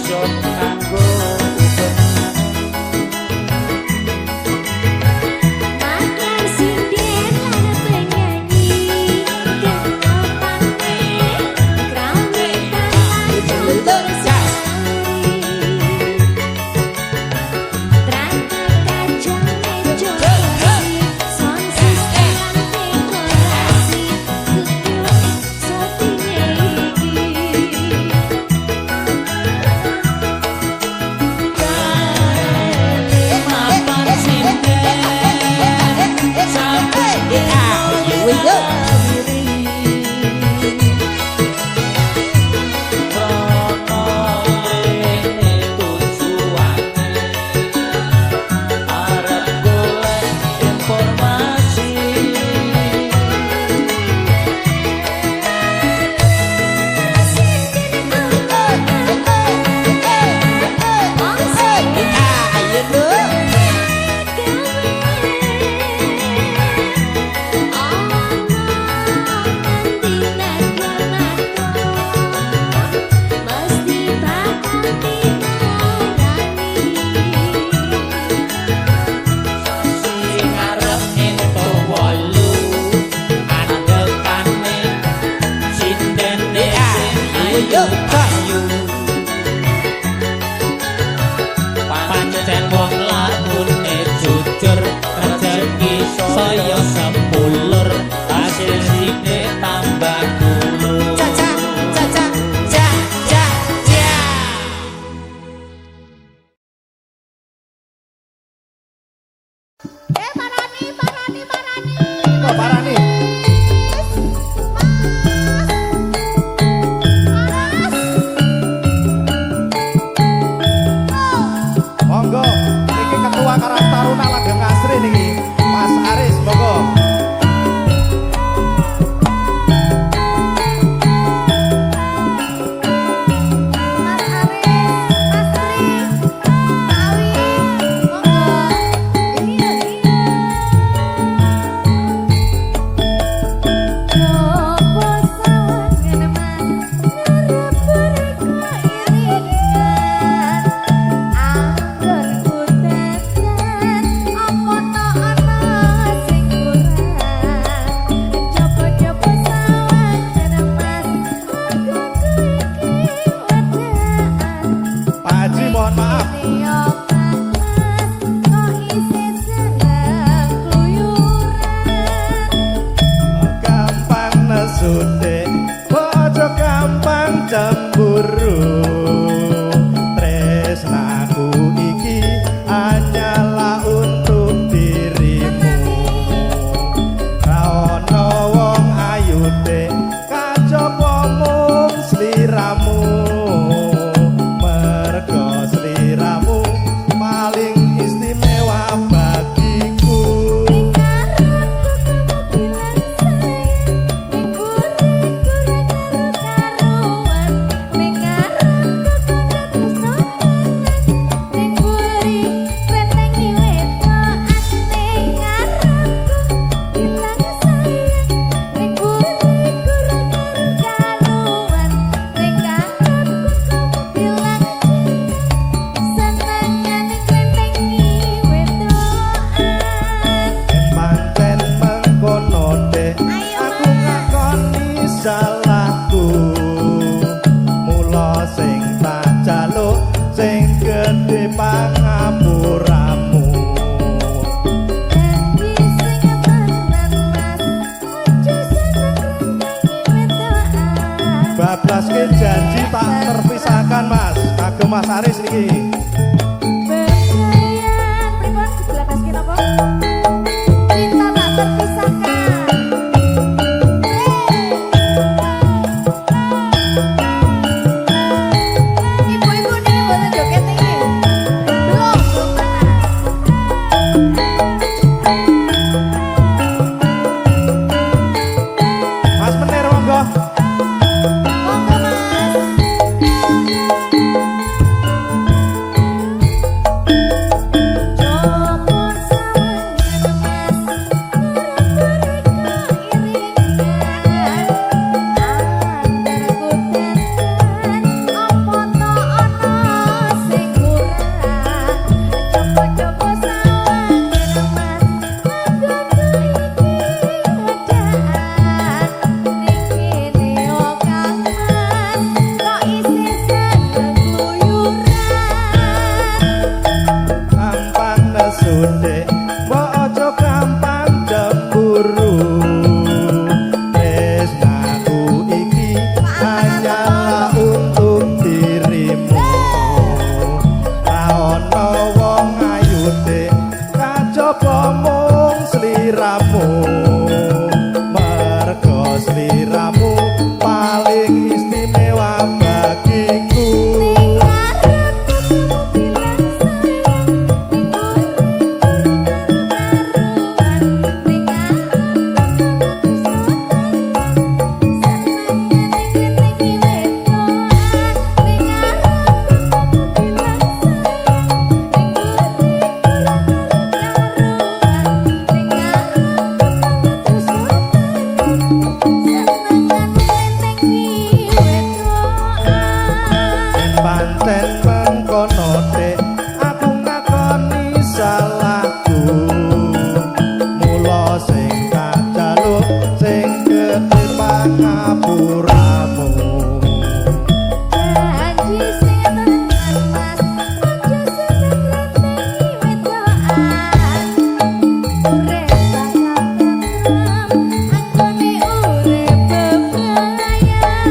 iso nganggo uben. Maklar sinden lan penyanyi kengotane krawitan lan campur sari trangka kacang mejo kursi sound system lan dekorasi good syutinge iki. Mapan sinden saben dina Here we go. Krono rene tujuane arep golek informasi. Ayo, Nduk. Mesti bakal diparani. Sing arep entuk 8 andekane sindene sing ayu ayu. Pancen wong lakune jujur, rezeki saya sempulur, hasil sine tambah dulur. Ca ca ca ca ca ca ca. Eh, parani, parani, parani. Kok parani? Mas. Mas. Oh. Monggo, niki Ketua Karang Taruna Langgeng Asri niki, Mas Aris, monggo. Mas Aris, Mas Tri, Pak Awi, monggo. Iya. Coba sawangan mas, ngarep iringan. Anggonku dandan, apa to ana sing kurang? Coba-coba sawangan mas, anggonku iki wedakan. Pak Haji mohon maaf. Mas, kok isih seneng kluyuran? Gampang nesu dek, ojo gampang cemburu. Tresnaku iki hanyalah untuk dirimu. Ra ono wong ayu dek, kajaba mung sliramu. Mergo sliramu paling istimewa bagiku. Karepku kamu bilang sayang, ning mburiku ra karu-karuan. Ning ngarepku kono tresno tenan, ning mburi klentengi wedokan. Ning ngarepku bilang sayang, ning mburiku ra karu-karuan. Ning ngarepku kamu bilang cinta, senengane klentengi wedokan. Pancen mengkono dek, Ayo, aku Mas. ngakoni salahku. Mula sing tak jaluk sing gedhe pangapuramu. Janji sing tenan mas, ojo seneng klentengi wedokan. Bablaske janji tak terpisahkan mas, kagem Mas Aris niki. Bebrayan, pripun dibelabaske napa? Cinta tak terpisahkan. Hey. Ibu-ibu niki mboten joget niki. Belum, belum panas. Mas Menir monggo. Monggo mas. Pancen mengkono, Dik, aku ngakoni salahku. Mula sing tak jaluk sing gedhe pangapuramu. Janji sing tenan, Mas, aja seneng ngrentengi wedokan. Urip bakal tentrem, anggone urip bebrayan.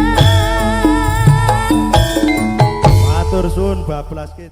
Matur suwun bablas kid.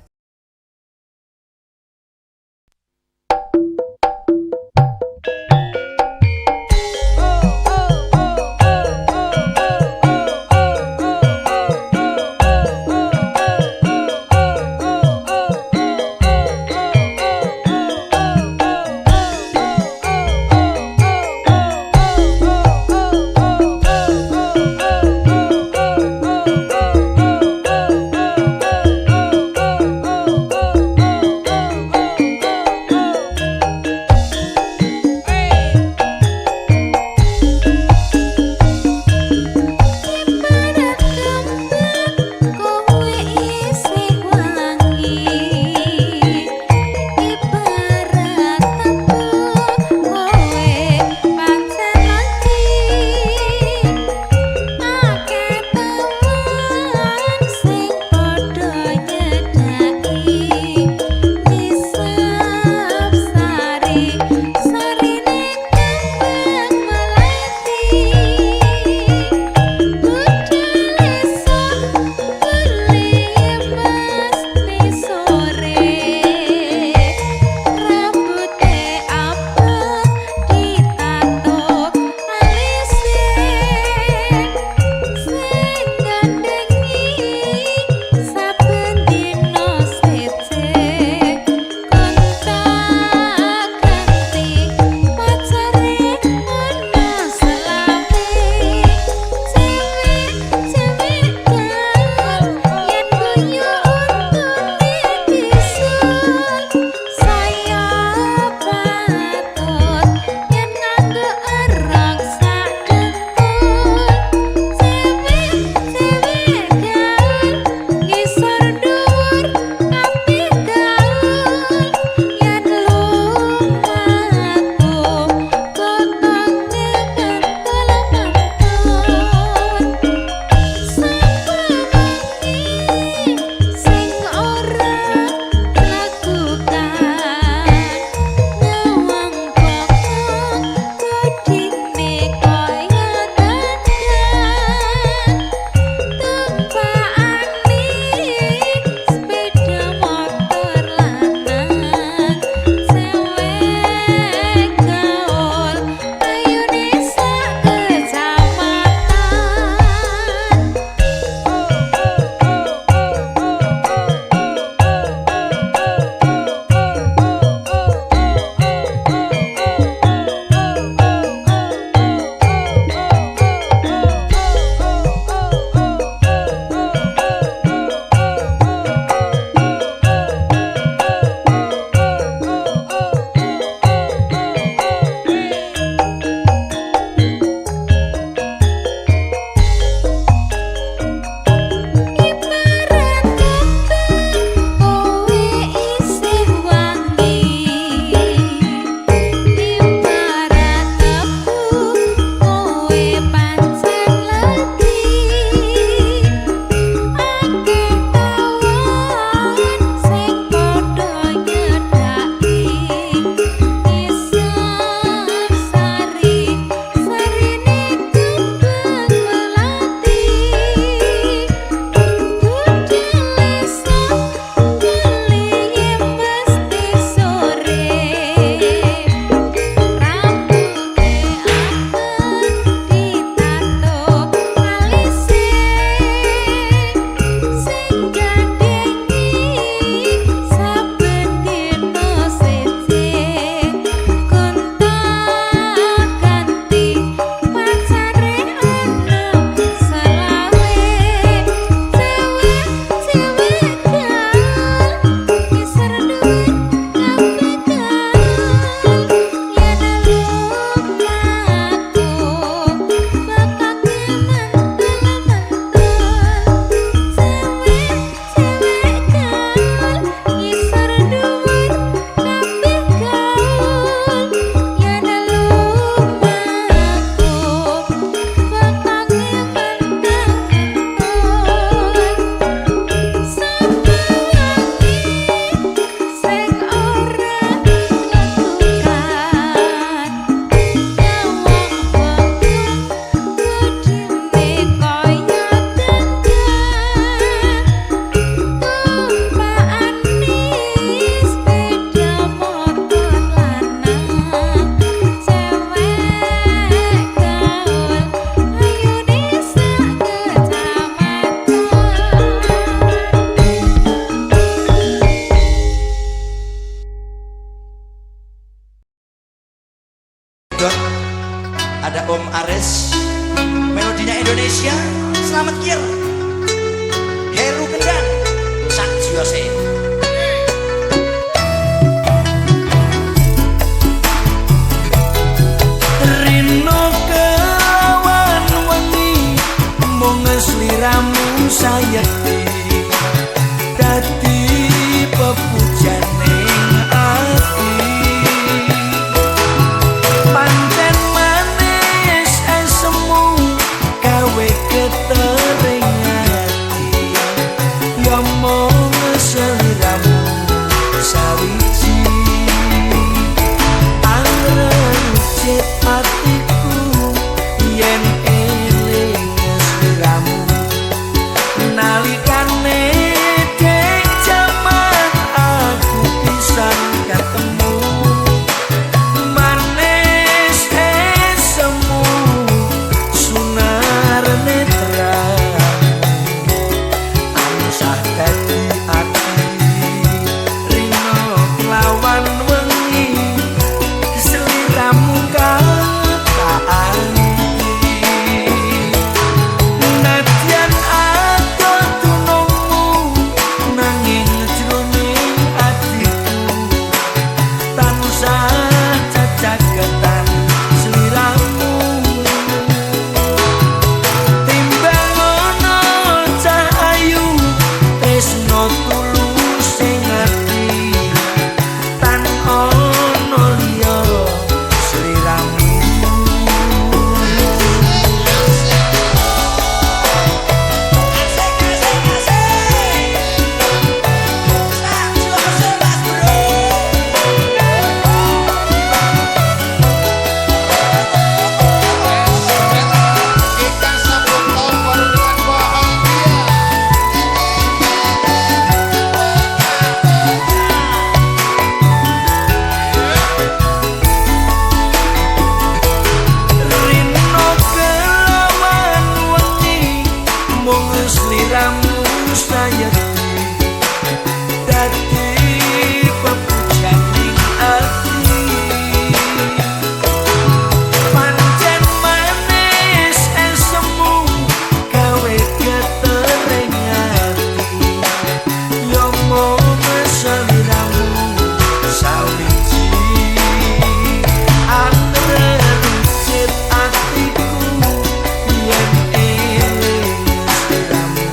Om Aris. Melodinya Indonesia. Selamat Kir. Heru Kendang Sak Jose. Rino kelawan wengi mung sliramu sayekti dadi pepujaning ati pancen manis esemu gawe ketering ati ya mung sliramu sawiji angrencet atiku yen eling sliramu nalikane dek jaman aku pisan ketemu manis esemu sunarne terang tansah dadi ati rino kelawan wengi sliramu kataan. Nadyan adoh dunungmu nanging jroning atiku tansah cacagetan sliramu timbang ana cah ayu tresno tulus sing ngerti tan ana liya sliramu. Asik asik asik. Sak Jose Mas Bro. Kita sambut tahun baru dengan bahagia. Rino kelawan wengi mung sliramu sayekti dadi pepujaning ati pancen manis esemu gawe ketering ati ya mung sliramu sawiji angrencet atiku yen eling sliramu.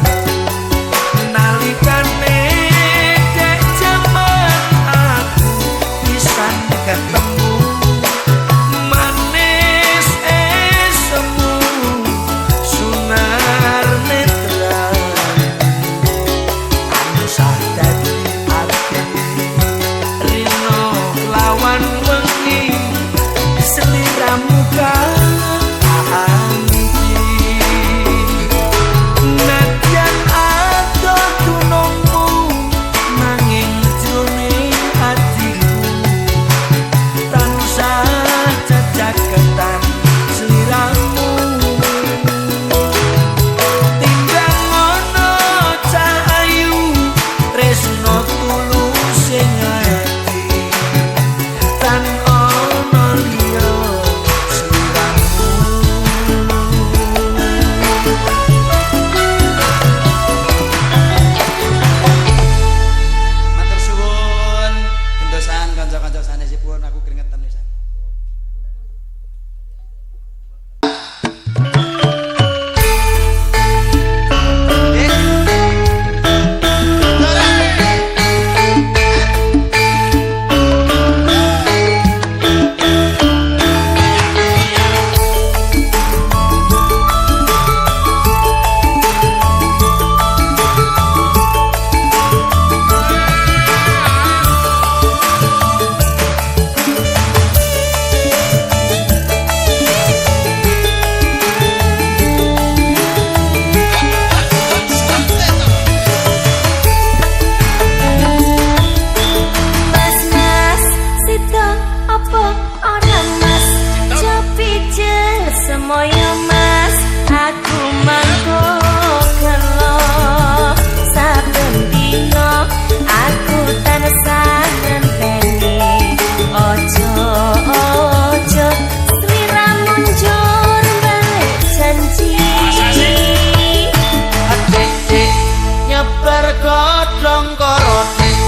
godhong karo dik,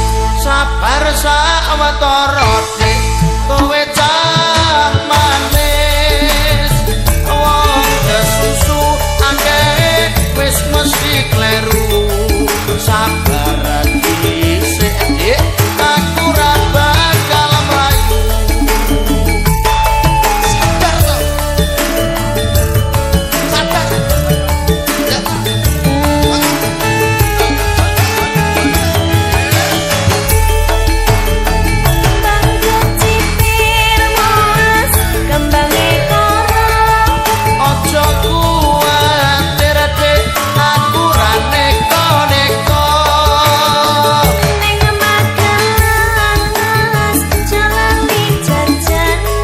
sabar sawetara dik, kowe cah manis. Wong kesusu akeh wis mesti kleru, sabar dhisik dik, aku ra bakal mlayu. Sabar toh. Sabar. Ya. Kembang cipir mas, kembange koro. Aja kuwatir dik, aku ra neko-neko. Ning Magelang mas, jalani jajane.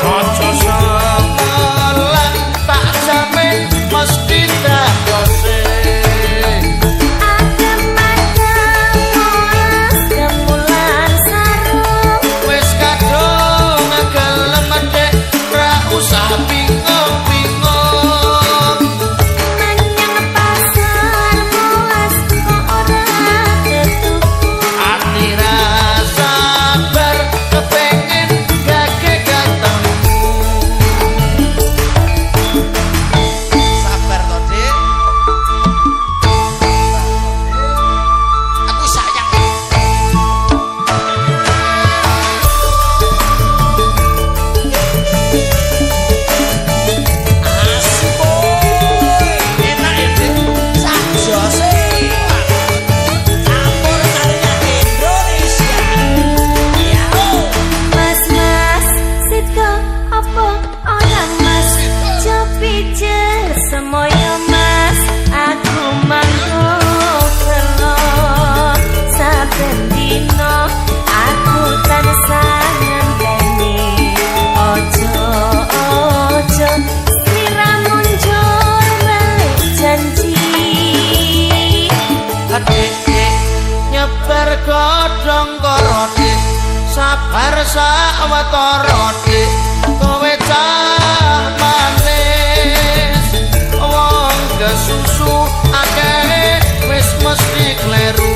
Aja semelang, tak jamin mesti dadose. Adem adem mas, kemulan sarung. Wis kadung gelem dik, ra usah bingung-bingung. Menyang pasar mas, kok ora ketuku. Ati ra sabar kepengin gage ketemu. Sabar toh, Dik. Aku sayang. Asik, boy. Enak ya, Dik. Sajose. Campur sarinya Indonesia. Ya. Mas mas, sitko apa ora mas? Jopijer semoyo mas, aku mangko gelo. Saben dino aku tansah ngenteni. Ojo ojo sliramu njur balik janji. Adik nyebar godhong karo dik, sabar sawetara dik, kowe cah manis. Wong kesusu akeh wis mesti kleru.